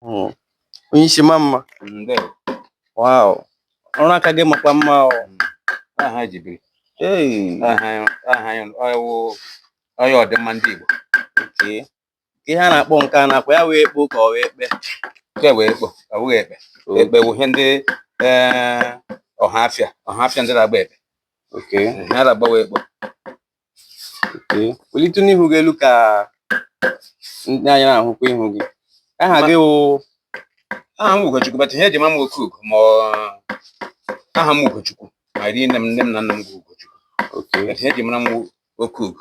Onye isi, ma mma. Ndewo. Wow, ọrụ aka gị makwa mma o. Aha ji biri. Hey. Aha, aha ọwụ ọya ọdịmma ndị Igbo. Okay. Ka ihe a na-akpọ nke a na-akpọ ya wee ekpo ka ọ wee ekpe? Nke wee ekpo, ọ bụghị ekpe. Ekpe bụ ihe ndị ọhafịa, ọhafịa ndị na-agba ekpe. Ihe a na-agba wee ekpo. Okay. Welite n'ihu gị elu ka ndị anyị na-ahụkwa ihu gị. Aha gị wụ? Aha m Ugochukwu, but ihe eji ma m Okugo, ma aha m Ugochukwu, ma ri nne m, nne m na nna m bụ Ugochukwu. But ihe eji mara m Okugo.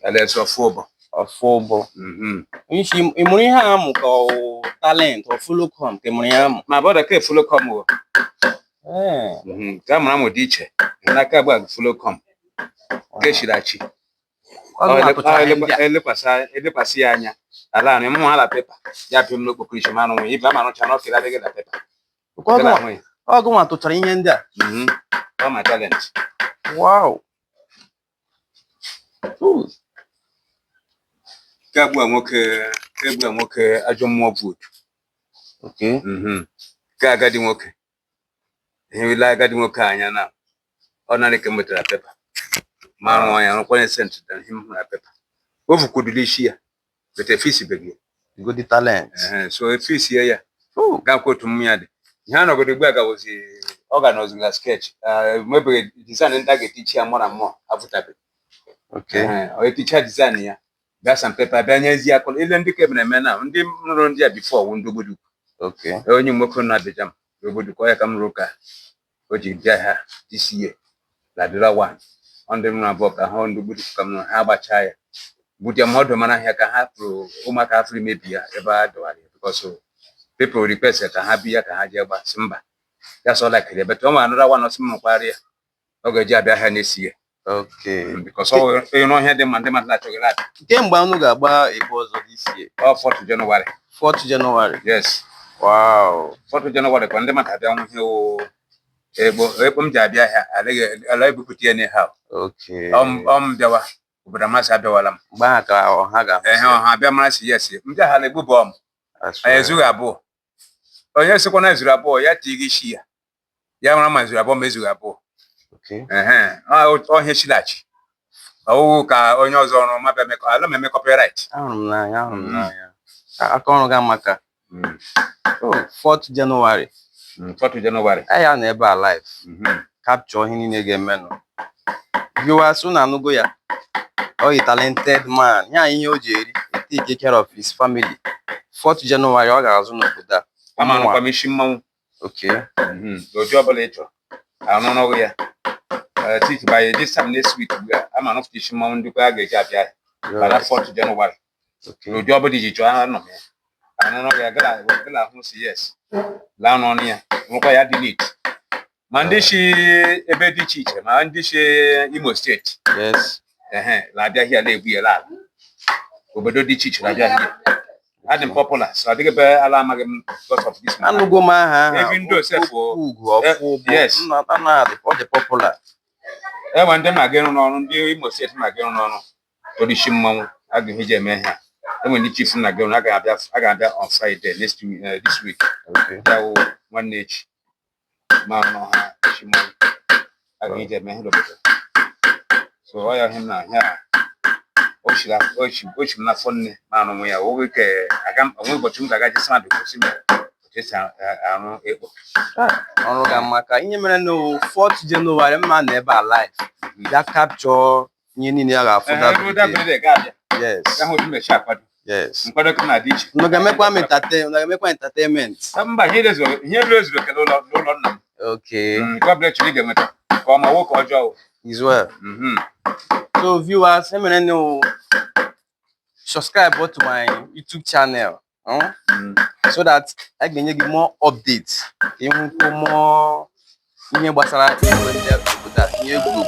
Alaeze ọfụ ụbọ. Ọfụ ụbọ. Onye isi, ị mụrụ ihe a amụ ka ọ wụ talent or follow come, ka ị mụrụ ya amụ? Ma brother, ka follow come o. Ee. Ka a mara m dị iche n'aka agba follow come nke chiri achi. Ọ gị mapụtara ihe ndị a. Elekwasị ya anya ala anụ mụ ala paper ya pịa m n'okpokoro isi m anụ nwe ibe ama arụcha na ọkịrị adịghị na paper. Ọ gị nwa tụchara ihe ndị a? Ọ ma talent. Wow. Ooh. Nke agbu a nwoke, egbu a nwoke ajọ mmụọ bụ otu. Nke agadi nwoke, ihe ile agadi nwoke anya na ọ naanị ka m nwetara paper ma arụọ ya, rụkwanye sent na ihe m hụrụ na paper o fukwuduru isi ya, but efisibeghị ya. Godi talent. Ehe, so efisie ya. Oh. Gakwa otu mmụ ya dị ihe a nọgodo ugbu a gawozi ọ ga nọzi na sketch, mebeghị design ndị a ga-etichi ya mụọ na mmụọ afụtabeghị. Ọ eticha design ya, bịa san paper, bịa nyezi ya colour ile ndị ka emere eme na ndị rụrụ ndị a before wụ ndị obodo. Onye nwoke nọ Abịja m n'obodo ka ọ ya ka m rụrụ ka o ji bịa ha this year ladira one ọ ndị m rụrụ abụọ ka ha ndị obodo ka m rụrụ ha gbachaa ya bute m ọdụ mara ahịa ka ha pụrụ ụmụaka afọ imebi ya ebe a dọwara ya, because people request ka ha bi ya ka ha jee gba sị mba ya sọ like ya, but ọ nwere another one ọsị m rụkwara ya ọ ga-eji abịa ahịa na-esi ya. Because ọ ịrụ ọhịa dị mma, ndị mmadụ na-achọghị abịa. Kemgbe unu ga-agba ebe ọzọ this year? Ọ 4th January. 4th January. Yes. 4th January kwa ndị mmadụ abịa nwụ ihe o egbo ekpo m ji abịa ahịa adịghị ala ebupụta ya n'ihe ahụ. Ọ m bịawa obodo amasị abịawala m. Mgbe ahụ ka ọha ga-ahụ. Ehe, ọha abịa mara si yes m bịa ha na-egbu bọm. That's anyị right. ezughị abụọ, onye sịkwa na ezuru abụọ ya tighị isi ya, ya mara ma ezuru abụọ ma ezughị abụọ. Ehe, ọhịa chilachi ọwụwụ ka onye ọzọ ọrụ ma bịa mekọ ala m eme copyright. Ahụrụ m n'anya, ahụrụ m n'anya. Aka ọrụ gị amaka. Oh, 4th January. 4th January. Anyị nọ ebe a live. Capture ihe niile ga-emenụ. Viewers, unu anụgo ya. Ọ yi talented man. Ya ihe o ji eri, take care of his family. 4th January ọ ga-azụ n'obodo a. Ama anụkwa m isi mmanwụ. Ụdị ọbụla ị chọrọ arụrụ ya. Titi by this time next week ugbu a ama anụfụta isi mmanwụ ndị a ga-eji abịa ahịa by 4th January. Ụdị ọbụla iji chọọ anọ m ya arụrụ ya gala gala ahụ si yes laa n'ọnụ ya rụkwa ya dị neat, ma ndị si ebe dị iche iche, ma ndị si Imo Steeti. Ehe, na-abịa hia na-egbu ya ala obodo dị iche iche na-abịa hia. Adị m popular, so adịghị ebe ala amaghị m because of this man. Anụgo m aha aha. Even though sef Ugwu ọfụ bụ. Yes. Ọ dị popular. Enwe ndị na-aga ịrụ n'ọrụ, ndị Imo Steeti na-aga ịrụ n'ọrụ toro isi mmanwụ agaghị eji eme ihe a. Enwe ndị chief na-aga ịrụ, a ga-abịa on Friday next week, this week. Ya wụ nwanne echi ma nọ ha isi mmanwụ agaghị eji eme ihe n'obodo, so ọ ya ihe m na ahịa ochi m n'afọ nne ma arụ ya oge ke aga onwe ụbọchị m ga-aga jesi mmadụ gosi m otu esi arụ ekpo. Ọrụ ga maka ihe mere na 4th January mma na ebe a live. Bịa capture ihe niile ya ga-afụ that Ebe day. dabere ga-abịa. Ya hụ otu mechi akwado. Nkwado ka na-adị iche. Unu ga-emekwa m entertain, unu ga-emekwa entertainment. Mba, ihe ezuru oke n'ụlọ nna m. Nke ọbụla chọrọ ị ga-enweta ka ọ ma nwoke ọjọọ o. Is well. So viewers, emere no subscribe to my YouTube channel, So that I ga-enye gị more updates ka ịhụkwu more ihe gbasara igwe ndị obodo a, ihe egwu.